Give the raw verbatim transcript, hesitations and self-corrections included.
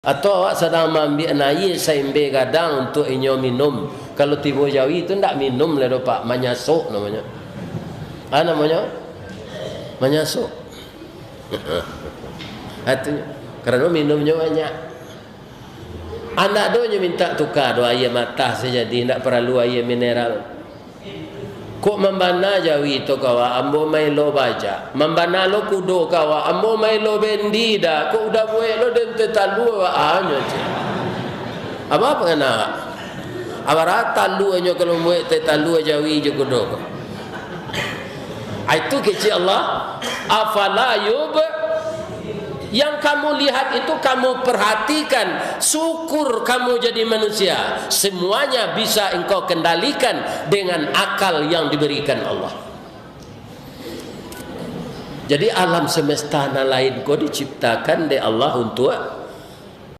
Atau awak sadang maambiak aia saimbe gadang untuak inyo minum. Kalau tibo jawi tu ndak minum lai doh, Pak, manyasok namonyo. Ah, namonyo? Manyasok. Atu, karano minumnyo banyak. Anak doh nyo mintak tuka doh aia matah sajo, jadi ndak paralu aia mineral. Kok mambana jawi tu ka awak, ambo maelo bajak. Mambana lo kudo ka awak, ambo maelo bendi dah. Kok udah buek lo den tetalua awak, anyo ceh. Apa pangana awak? Abara taluanyo kalau buek tetalua jawi jo kudo ko. Ah, itu kecek Allah. Afala yub-, yang kamu lihat itu kamu perhatikan, syukur kamu jadi manusia. Semuanya bisa engkau kendalikan dengan akal yang diberikan Allah. Jadi alam semesta nan lain ko diciptakan dek Allah untuak